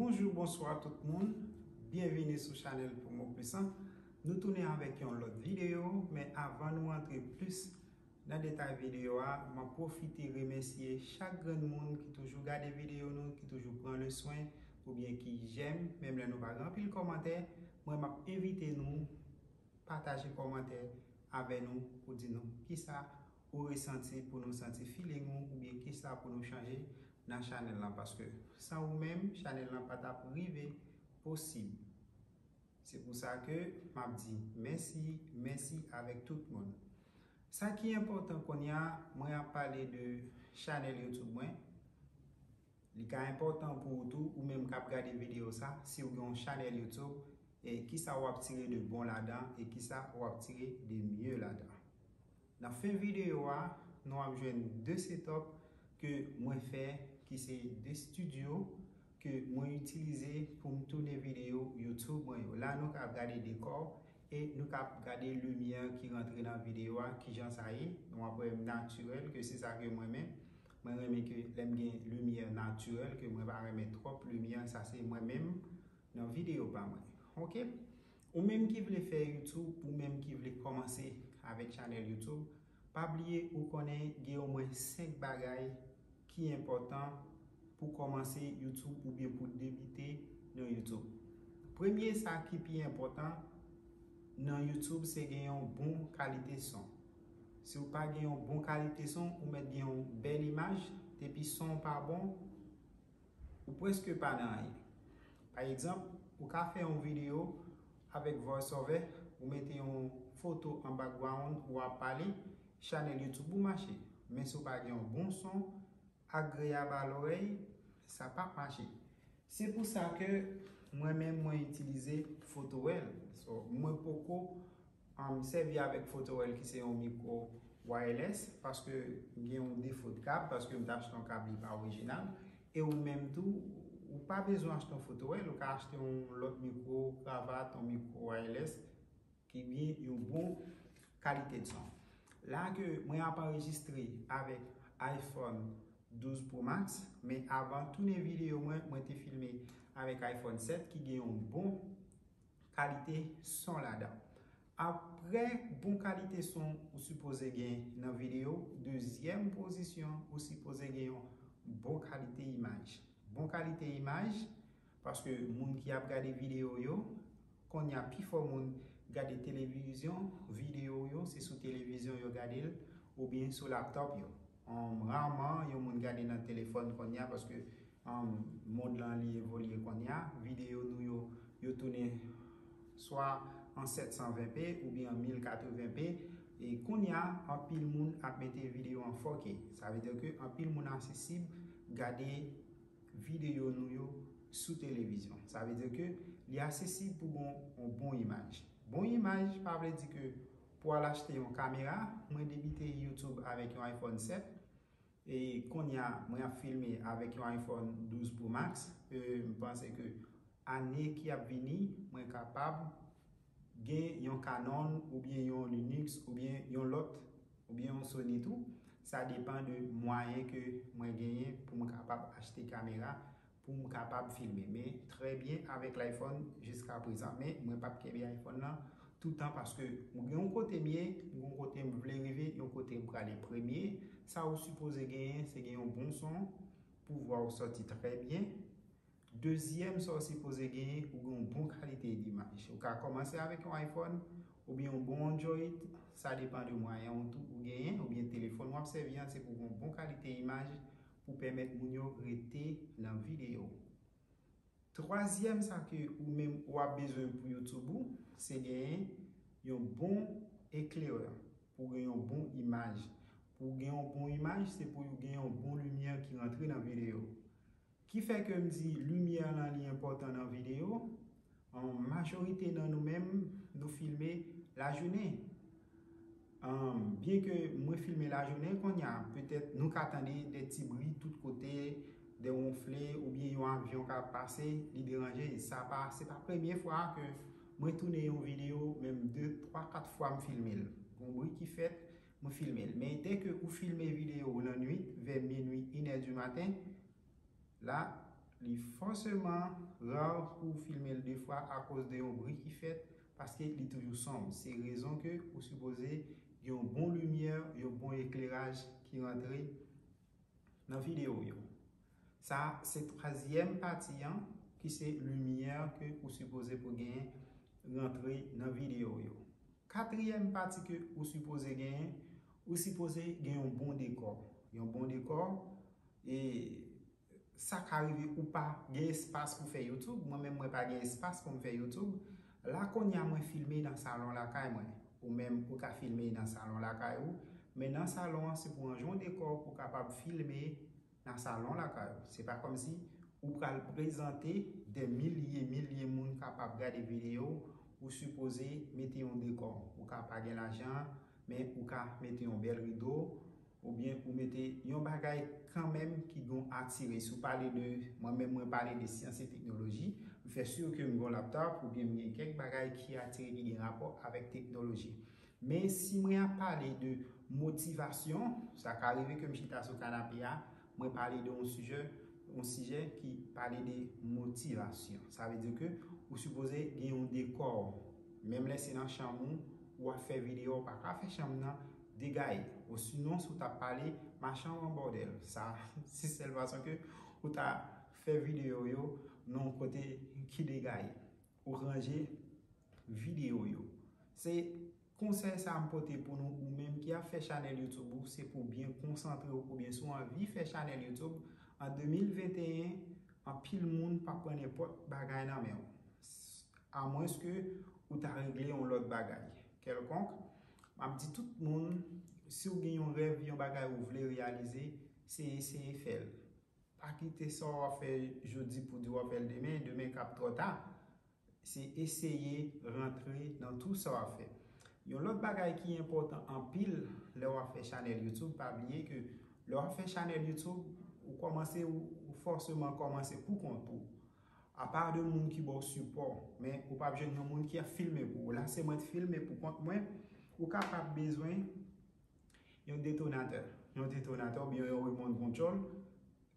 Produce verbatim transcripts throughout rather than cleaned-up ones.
Bonjou, bonswa tout moun. Byenvini sou chanèl Promo Plus an. Nou tounen avèk yon lòt videyo, men avan nou antre plis nan detay videyo a, m ap pwofite remèsye chak grenn moun ki toujou gade videyo nou, ki toujou pran le swen, oubyen ki jèm, menm lè nou pa gen anpil kòmantè, mwen m ap envite nou pataje kòmantè avè nou pou di nou kisa ou resanti, pou nou santi feeling ou, oubyen kisa pou nou chanje nan chanèl lan, paske san ou menm, chanèl lan pa t ap rive posib. Se pou sa ke m ap di mèsi, mèsi avèk tout moun. Sa ki enpòtan kounye a, mwen ap pale de chanèl YouTube mwen. Li ka enpòtan pou ou tou, ou menm k ap gade videyo sa, si w gen yon chanèl YouTube, e kisa w ap tire de bon ladan, e kisa w ap tire de mye ladan. Nan fen videyo a, nou ap jwenn de setup ke mwen fè, ki se de studio ke mwen itilize pou m tounen videyo YouTube mwen yo. La, nou ka ap gade dekò e nou ka ap gade limyè ki rantre nan videyo a, kijan sa ye. Nou ap wè natirèl, ke se sa ke mwen menm. Mwen renmen ke lè m gen limyè natirèl, ke mwen pa renmen twòp limyè, sa se mwen menm nan videyo pa mwen. Oke? Ou menm ki vle fè YouTube, ou menm ki vle kòmanse avèk chanèl YouTube, pa bliye ou konnen gen omwen senk bagay ki enpòtan pou kòmanse YouTube oubyen pou debite nan YouTube. Premye sa ki pi enpòtan nan YouTube, se gen yon bon kalite son. Si w pa gen yon bon kalite son, ou mèt gen yon bèl imaj, depi son w pa bon, ou prèske pa nan anyen. Pa egzanp, ou ka fè yon videyo avèk VoiceOver, ou mete yon foto an background, ou ap pale, chanèl YouTube ou mache. Men si w pa gen yon bon son agreyab a lòrèy, sa p ap mache. Se pou sa ke mwen menm mwen itilize Photowell. So, mwen poko um, sèvi avèk Photowell ki se yon mikwo wireless, paske m gen yon defo de kab, paske m te achte yon kab li pa orijinal. E ou menm tou, ou pa bezwen achte yon Photowell, ou ka achte yon lòt mikwo kravat, yon mikwo wireless ki gen yon bon kalite de son. La ke mwen ap anrejistre avèk iPhone douz Pro Max, men avan tounen videyo mwen, mwen te filme avèk iPhone sèt ki gen yon bon kalite son ladan. Aprè bon kalite son ou sipoze gen nan videyo, dezyèm pozisyon ou sipoze gen yon bon kalite imaj. Bon kalite imaj, paske moun ki ap gade videyo yo, kounye a pifò moun gade televizyon, videyo yo, se sou televizyon yo gade l, oubyen sou laptop yo. Um, raman yon moun gade nan telefòn kounye a, paske um, mond lan li evolye kounye a, videyo nou yo, yo tounen swa an sèt san ven p oubyen an mil katreven p, e kounye a, anpil moun ap mete videyo an four K. Sa vle di ke anpil moun aksesib gade videyo nou yo sou televizyon. Sa vle di ke li aksesib pou gon yon bon imaj. Bon imaj pa vle di ke pou al achte yon kamera, mwen debite YouTube avèk yon iPhone sèt, e kounye a, mwen ap filme avèk yon iPhone douz Pro Max. E, m panse ke ane ki ap vini, mwen kapab gen yon Canon oubyen yon Lumix oubyen yon lòt, oubyen yon Sony tou. Sa depann de mwayen ke mwen genyen pou mwen kapab achte kamera pou m kapab filme. Men trè byen avèk l'iPhone jiska prezan. Men mwen p ap kenbe iPhone nan toutan paske m gen yon kote m ye, m gen yon kote m vle rive, yon kote m prale premye. Sa ou sipoze genyen, se gen yon bon son pou vwa ou sòti trè byen. Dezyèm sa ou sipoze genyen, ou gen yon bon kalite dimaj. Ou ka kòmanse avèk yon iPhone oubyen yon bon Android, sa depann de mwayen ou tou ou genyen, oubyen telefòn w ap sèvi an, se pou gen yon bon kalite imaj pou pèmèt moun yo rete nan videyo. Twazyèm sa ke ou menm ou ap bezwen pou YouTube ou, se genyen yon bon eklerè, pou gen yon bon imaj. Pou gen yon bon imaj, se pou gen yon bon limyè ki rantre nan videyo. Ki fè ke m di limyè lan li enpòtan nan videyo, an majorite nan nou menm, nou filme lajounen. An, byen ke mwen filme lajounen kounye a, petèt nou ka tande de ti bri tout kote, de wonfle, oubyen yon avyon k ap pase, li deranje. Sa pa, se pa premye fwa ke mwen tounen yon videyo, menm de, twa, kat fwa m filme l. Gon bri ki fèt, mwen filme l. Men dèke ou filme videyo w lannwit, vè minwi, inè di maten, la, Li fòseman ra pou w filme l de fwa akoz de yon bri ki fèt, paske li toujou sonb. Se rezon ke ou sipoze gen yon bon limyè, yon bon ekleraj ki rantre nan videyo w yo. Sa se twazyèm pati an, ki se limyè ke ou sipoze pou genyen rantre nan videyo w yo. Katriyèm pati ke ou sipoze genyen, ou sipoze gen yon bon dekò. Yon bon dekò, e sa ka rive ou pa gen espas pou fè YouTube. Mwen menm, mwen pa gen espas pou m fè YouTube. La kounye a mwen filme nan salon lakay mwen. Ou menm, ou ka filme nan salon lakay ou. Men nan salon an, se pou range yon dekò pou w kapab filme nan salon lakay ou. Se pa kòmsi ou pral prezante de milye, milye moun kapab gade videyo w, ou sipoze mete yon dekò. Ou ka pa gen lajan, men ou ka mete yon bèl rido, oubyen ou mete yon bagay kanmenm ki gon atire. Si w pale de, mwen menm, mwen pale de syans e teknoloji, m fè si ke m gon laptop oubyen m gen kèk bagay ki atire, ki gen rapò avèk teknoloji. Men si mwen ap pale de motivasyon, sa ka rive ke m chita sou kanape a, mwen pale de yon sijè, yon sijè ki pale de motivasyon. Sa vle di ke ou sipoze gen yon dekò. Menm lè se nan chanm ou, ou ap fè videyo, ou pa ka fè chanm nan degaye. Osinon, si w t ap pale, machann w an bòdèl. Sa, se sèl fason ke ou ta fè videyo yo nan yon kote ki degaye. Ou ranje videyo yo. Se konsèy sa m pote pou nou, ou menm ki ap fè chanèl YouTube ou, se pou w byen konsantre w, oubyen si w anvi fè chanèl YouTube, an de mil venteyen, anpil moun p ap pran nenpòt bagay nan men w. Amwenske ou ta regle yon lòt bagay kèlkonk, m ap di tout moun, si w gen yon rèv, yon bagay ou vle reyalize, se eseye fè l. Pa kite sa w ap fè jodi pou di w ap fè l demen, demen k ap twò ta. Se eseye rantre nan tou sa w ap fè. Yon lòt bagay ki enpòtan anpil lè w ap fè chanèl YouTube, pa bliye ke lè w ap fè chanèl YouTube, ou kòmanse, ou, ou fòseman kòmanse pou kont ou. Apa de moun ki ba w sipò, men ou p ap jwenn yon moun ki ap filme pou ou. La, se mwen t filme pou kont mwen. Ou kapab bezwen yon detonatè. Yon detonatè oubyen yon remote control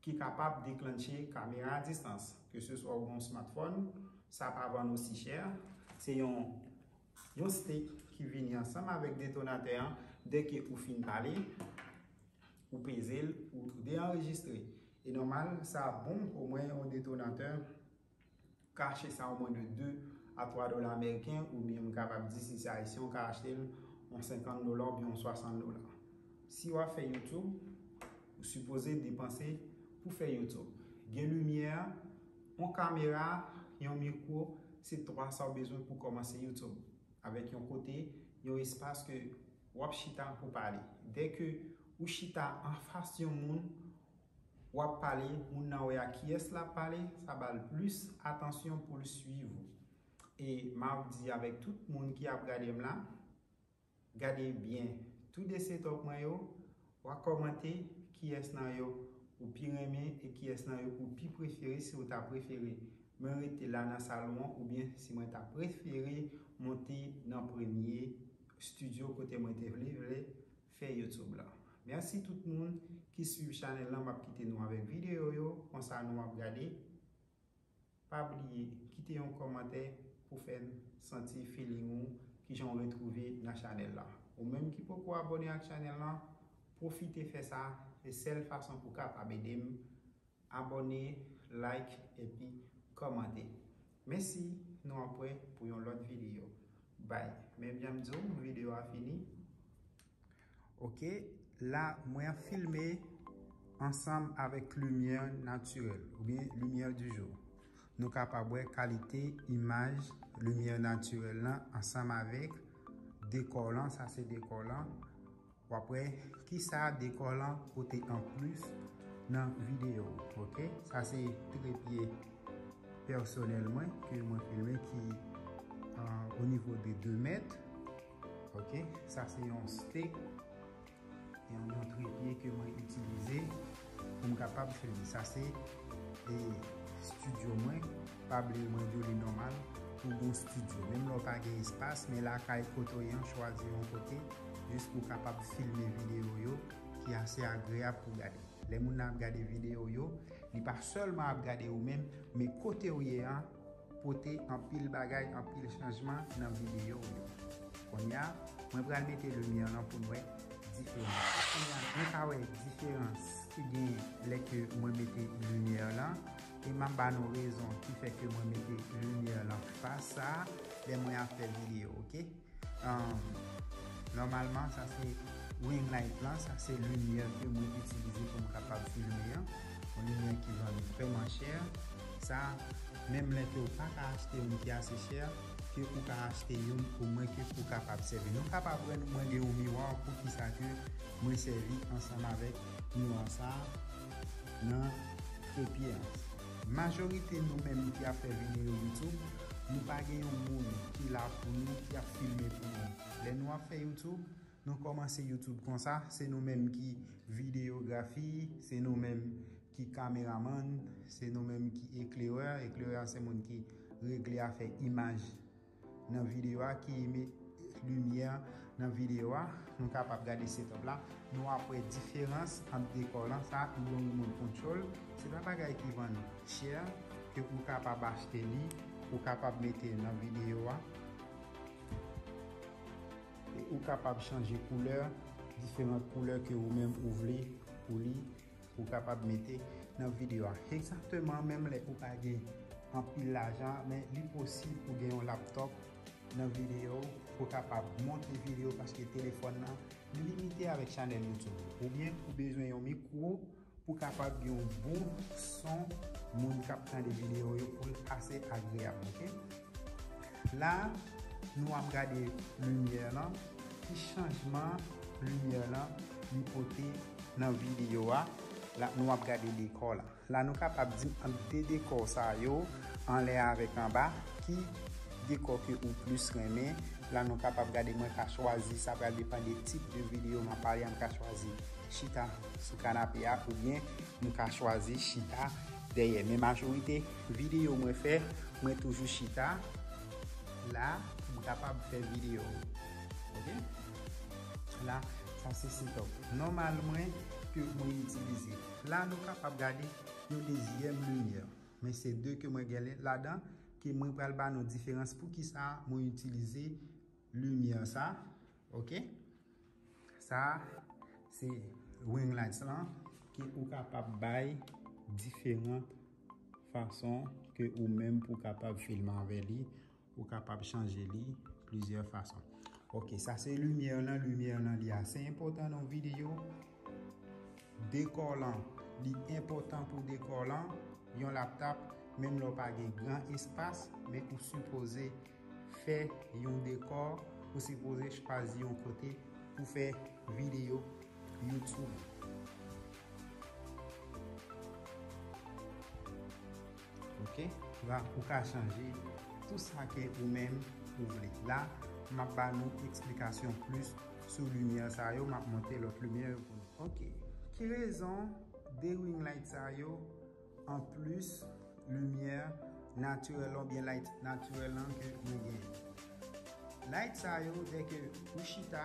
ki kapab deklanche kamera a distans. Ke se swa ou gen yon smartphone, sa pa vann osi chè. Se yon, yon stick ki vini ansanm avèk detonatè an. Dèke ou fin pale, ou peze l, ou, ou deanrejistre. E nòmal, sa bon, omwen yon detonatè kache sa omwen de de a twa dola ameriken, oubyen m kapab di, si se ayisyen, ou ka achte l yon senkant dola oubyen yon swasant dola. Si w ap fè YouTube, ou sipoze depanse pou fè YouTube. Gen limyè, yon kamera, yon mikwo, se twa sa w bezwen pou kòmanse YouTube. Avèk yon kote, yon espas ke w ap chita pou pale. Dèke ou chita anfas yon moun, w ap pale, moun nan wè a kiyès l ap pale, sa ba l plis atansyon pou l swiv ou. E m ap di avèk tout moun ki ap gade m la, gade byen tou de setup mwen yo, w a kòmante kiyès nan yo ou pi renmen e kiyès nan yo ou pi prefere, si w ta prefere mwen rete la nan salon an oubyen si mwen ta prefere monte nan premye estidyo kote mwen te vle, vle fè YouTube la. Mèsi tout moun ki swiv chanèl lan, m ap kite nou avèk videyo yo, konsa nou ap gade. Pa bliye kite yon kòmantè pou fè n santi feeling ou, kijan w retwouve nan chanèl la. Ou menm ki poko abòne ak chanèl lan, pwofite fè sa, se sèl fason pou w kapab ede m. Abòne, like, epi kòmante. Mèsi, nou ap wè pou yon lòt videyo. Bye. Men jan m di w, videyo a fini. Ok, la mwen ap filme ansanm avèk limyè natirèl oubyen limyè di jou. Nou kapab wè kalite imaj limyè natirèl lan ansanm avèk dekò lan, sa se dekò lan. W ap wè kisa dekò lan pote anplis nan videyo, ok? Sa se trepye pèsonèl mwen ke mwen filme ki, euh, o nivo de de mèt. Ok, sa se yon stick, yon, yon trepye ke mwen itilize pou m kapab filme. Sa se, e, estidyo mwen. Pa bliye mwen di w li nòmal pou gon estidyo. Menm lè w pa gen espas, men lakay kote w ye an, chwazi yon kote jis pou w kapab filme videyo yo ki ase agreyab pou gade. Lè moun nan ap gade videyo yo, Li pa sèlman ap gade ou menm, men kote w ye an pote anpil bagay, anpil chanjman nan videyo w yo. Kounye a, mwen pral mete limyè lan pou n wè diferans. Kounye a, nou ka wè diferans ki gen lè ke mwen mete limyè lan, e m ap ba nou rezon ki fè ke mwen mete limyè lan fas sa a lè mwen ap fè videyo, oke? Um, nòmalman, sa se ring light lan, sa se limyè ke mwen itilize pou m kapab filme an. Yon limyè ki vann vrèman chè. Sa, menm lè ke w pa ka achte youn ki ase chè, ke ou ka achte youn omwen ke ou kapab sèvi. Nou kapab wè nou mwen gen yon miwa, poukisa ke mwen sèvi ansanm avèk miwa sa nan trepye an. Majorite nou menm ki ap fè videyo YouTube, nou pa gen yon moun ki la pou nou, ki ap filme pou nou. Lè nou ap fè YouTube, nou kòmanse YouTube konsa, se nou menm ki videyografi, se nou menm ki kameramann, se nou menm ki eklerè. Eklerè se moun ki regle afè imaj nan videyo a, ki met limyè nan videyo a. Nou kapab gade setup la. Nou ap wè diferans ant dekò lan. Sa, yon moun control. Se pa bagay ki vann chè, ke ou kapab achte li, ou kapab mete nan videyo a. E ou kapab chanje koulè, diferan koulè ke ou menm ou vle pou li, ou kapab mete nan videyo a. Egzakteman, menm lè ou pa gen anpil lajan, men li posib pou gen yon laptop nan videyo, pou kapab monte videyo, paske telefòn nan, li limite avèk chanèl YouTube. Oubyen ou bezwen yon mikwo pou kapab gen yon bon son, moun k ap tande videyo yo, pou l ase agreyab, oke? La, nou ap gade limyè lan, ki chanjman limyè lan li pote nan videyo a. La, nou ap gade dekò la. La, nou kapab di m ant de dekò sa yo, anlè avèk anba, ki dekò ke ou plis renmen. La, nou kapab gade, mwen ka chwazi, sa pral depann de tip de videyo m ap pale a, m ka chwazi chita sou kanape a, oubyen m ka chwazi chita dèyè. Men majorite videyo mwen fè, mwen toujou chita la pou m kapab fè videyo. Oke? La, sa se setup nòmal mwen ke mwen itilize. La, nou kapab gade yon dezyèm limyè. Men se de ke mwen gen ladan, ke mwen pral ba nou diferans poukisa mwen itilize limyè sa. Oke? Sa, se ring lights lan, ke ou kapab bay diferan fason ke ou menm pou kapab filme avè li, ou kapab chanje li plizyè fason. Oke, sa se limyè lan, limyè lan li ase enpòtan nan videyo. Dekò lan, li enpòtan pou dekò lan. Yon laptop, menm lè w pa gen gran espas, men ou sipoze fè yon dekò, ou sipoze chwazi yon kote pou fè videyo YouTube. Oke? La, ou ka chanje tou sa ke ou menm ou vle. La, m ap ba nou eksplikasyon plis sou limyè sa yo, m ap monte lòt limyè yo pou nou. Oke. Ki rezon de ring light sa yo anplis limyè natirèl oubyen light natirèl lan ke mwen genyen? Light sa yo, dèke ou chita,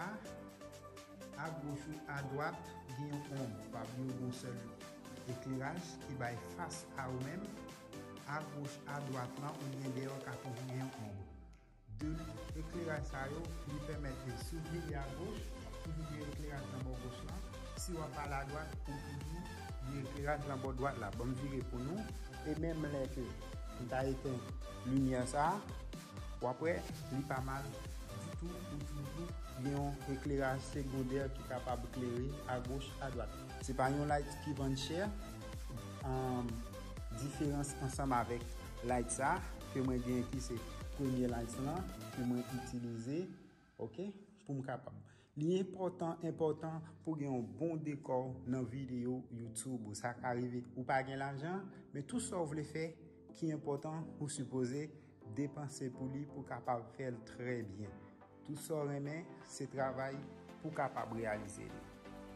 agoch ou adwat, gen yon onb. Pa bliye w gen yon sèl ekleraj ki bay fas a ou menm. Agoch, adwat lan, oubyen dèyè w ka toujou gen yon onb. De ekleraj sa yo, li pèmèt ke si w vire agoch, w ap toujou gen ekleraj nan bò goch lan. Si w ap ale adwat, ou toujou gen ekleraj nan bò dwat la. Ban m vire pou nou. E menm lè ke m ta etenn limyè sa a, w ap wè, li pa mal ditou, ou toujou gen yon ekleraj segondè ki kapab klere agoch, adwat. Se pa yon light ki vann chè. Diferans ansanm avèk light sa ke mwen gen, ki se premye light lan ke mwen itilize, oke, pou m kapab. Li enpòtan, enpòtan pou gen yon bon dekò nan videyo YouTube ou. Sa ka rive ou pa gen lajan, men tou sa w vle fè ki enpòtan, ou sipoze depanse pou li pou kapab fè l trè byen. Tou sa w renmen, se travay pou kapab reyalize li.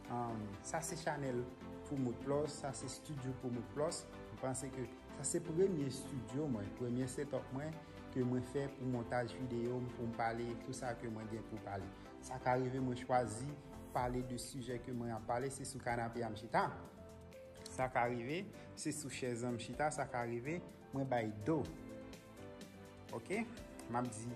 Um, sa se chanèl Promote Plus, sa se studio Promote Plus. Mwen panse ke sa se premye studio mwen, premye setup mwen ke mwen fè pou montaj videyo m, pou m pale tou sa ke mwen gen pou pale. Sa ka rive mwen chwazi pale de sijè ke mwen ap pale, se sou kanape a m chita. Sa ka rive, se sou chèz an m chita, sa ka rive, mwen bay do. Ok? M ap di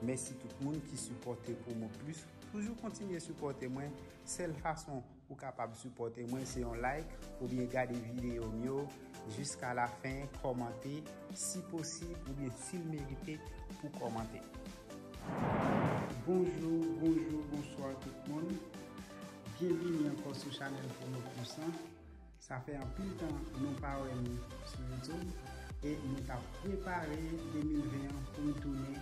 mèsi tout moun ki sipòte Promo Plus. Toujou kontinye sipòte mwen. Sèl fason ou kapab sipòte mwen, se yon like oubyen gade videyo m yo jiska lafen, kòmante, si posib, oubyen si l merite pou kòmante. Bonjou, bonjou, bonswa tout moun. Byenvini ankò sou chanèl Promo Plus lan. Sa fè anpil tan nou pa wè nou sou YouTube e nou t ap prepare de mil ven an pou n tounen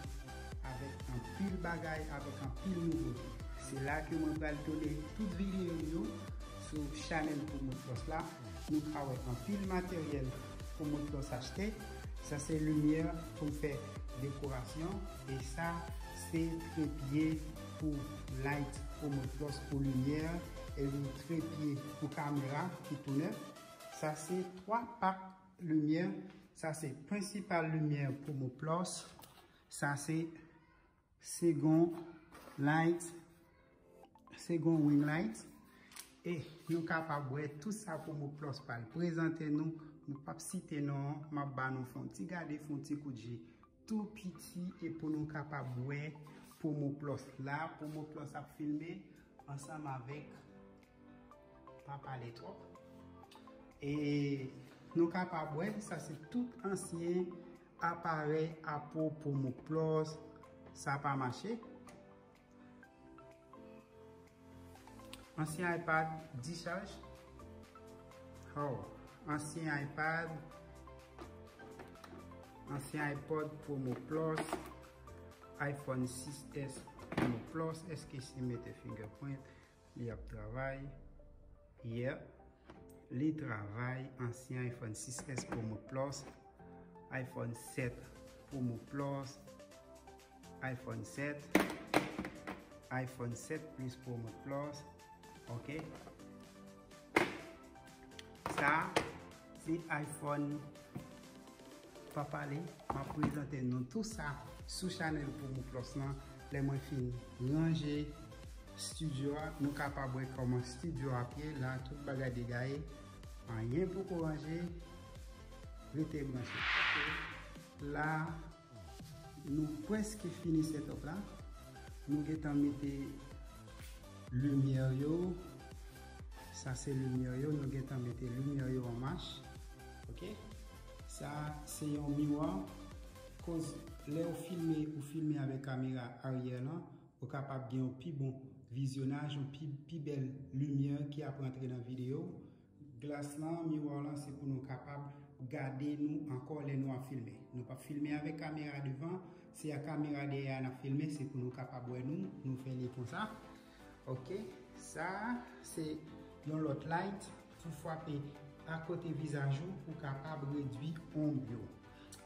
avèk anpil bagay, avèk anpil nouvote. Se la ke mwen pral tounen tout videyo m yo sou chanèl Promo Plus la. Nou ka wè anpil materyèl Promo Plus achte. Sa se limyè pou m fè dekorasyon. E sa se trepye pou light Promo Plus pou limyè. E yon trepye pou kamera ki tou nèf. Sa se twa pak limyè. Sa se prensipal limyè Promo Plus. Sa se second light, second ring light. E nou kapab wè tout sa Promo Plus pral prezante nou. Nou p ap site non an, m ap ba nou fè yon ti gade, fè yon ti kout je. Tou piti e pou nou kapab wè Promo Plus la. Promo Plus ap filme ansanm avèk, pa pale twòp. E nou kapab wè, sa se tout ansyen aparèy apre Promo Plus, sa pa mache. Ansyen iPad discharge. Oh, ansyen iPad, ansyen iPod Promo Plus, iPhone sis S Promo Plus. Èske si mete fingerprint, li ap travay? Yeah. Li travay. Ansyen iPhone sis S Promo Plus, iPhone sèt Promo Plus, iPhone sèt, iPhone sèt Plus Promo Plus. Ok. Sa se iPhone. Pa pale, m ap prezante nou tou sa sou chanèl Promo Plus lan. Lè mwen fin ranje estidyo a, nou kapab wè kòman estidyo a ap ye. La, tout bagay degaye. Anyen poko ranje. Rete branche. Ok. La, nou prèske fini setup la. Nou gentan mete limyè yo. Sa se limyè yo. Nou gentan mete limyè yo an mach. Ok? Sa se yon miwa. Koz lè ou filme, ou filme avèk kamera aryè lan, ou kapab gen yon pi bon vizyonaj, yon pi, pi bèl limyè ki ap rantre nan videyo. Glas lan, miwa lan, se pou nou kapab gade nou ankò lè nou ap filme. Nou p ap filme avèk kamera devan, se ak kamera dèyè a n ap filme, se pou nou kapab wè nou, nou fè li konsa. Ok, sa se yon lòt light pou frape akote vizaj ou pou kapab redwi onb yo.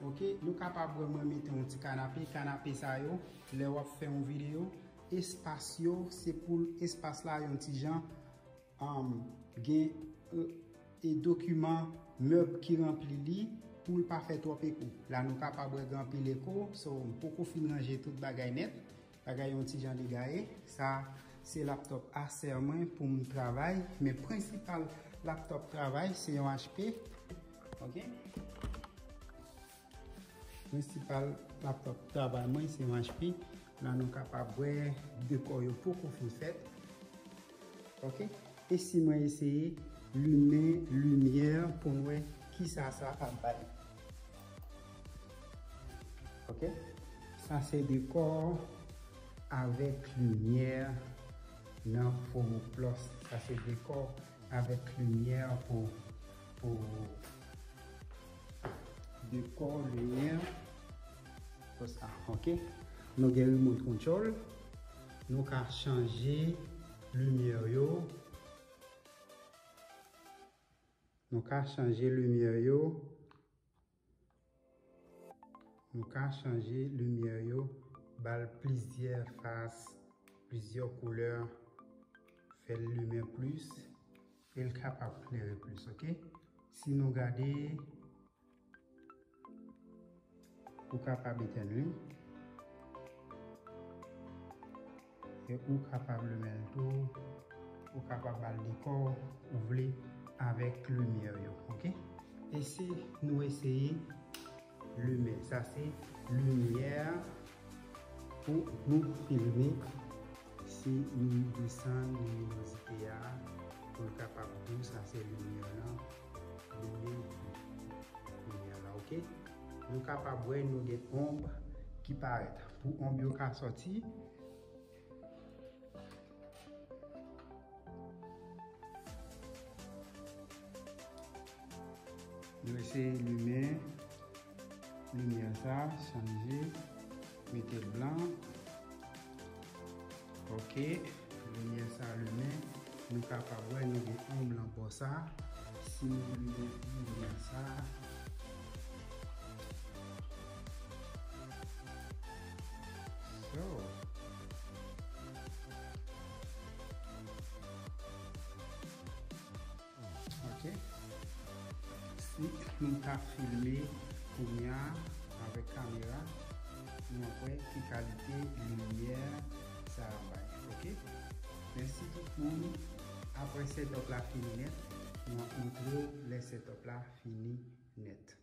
Ok, nou kapab wè mwen mete yon ti kanape, kanape sa yo, lè w ap fè yon videyo, espas yo, se pou espas la yon ti jan um, gen uh, e dokiman, mèb ki ranpli li pou l pa fè twòp eko. La nou kapab wè gen anpil eko, so m poko fin ranje tout bagay nèt. Bagay yon ti jan degaye. Sa se laptop Acer mwen pou m travay, men prensipal laptop travay se yon H P. Ok. Prensipal laptop travay mwen se yon H P. La nou kapab wè dekò yo poko fin fèt. Ok. E si mwen eseye limen limyè pou n wè kisa sa ap bay. Ok. Sa se dekò avèk limyè nan Promo Plus. Sa se dekò avèk limyè pou, pou dekò limyè. Konsa, ok. Nou gen remote control. Nou ka chanje limyè yo. Nou ka chanje limyè yo. Nou ka chanje limyè yo, ba l plizyè fas, plizyè koulè, fè l limen plis, e l kapab klere plis, ok? Si nou gade, ou kapab etèn li. E ou kapab limen l tou, ou kapab ba l dekò ou vle. avèk limyè yo, ok? Ese, nou eseye limyè. Sa se limyè pou nou filme. Si nou desann liminozite a, pou l kapab dous, sa se limyè lan. Limyè, limyè la, ok? Nou kapab wè nou gen onb ki parèt. Pou onb yo ka sòti, nou eseye limen limyè sa, chanje, mete l blan. Ok, limyè sa limen, nou kapab wè nou gen onb lan bò sa. Si nou limen limyè sa, so, ok. Si nou ta filme kounye a avèk kamera, nou ap wè ki kalite limyè sa ap bay. Ok? Mèsi tout moun. Apre setup la fini nèt, nou ap montre w lè setup la fini nèt.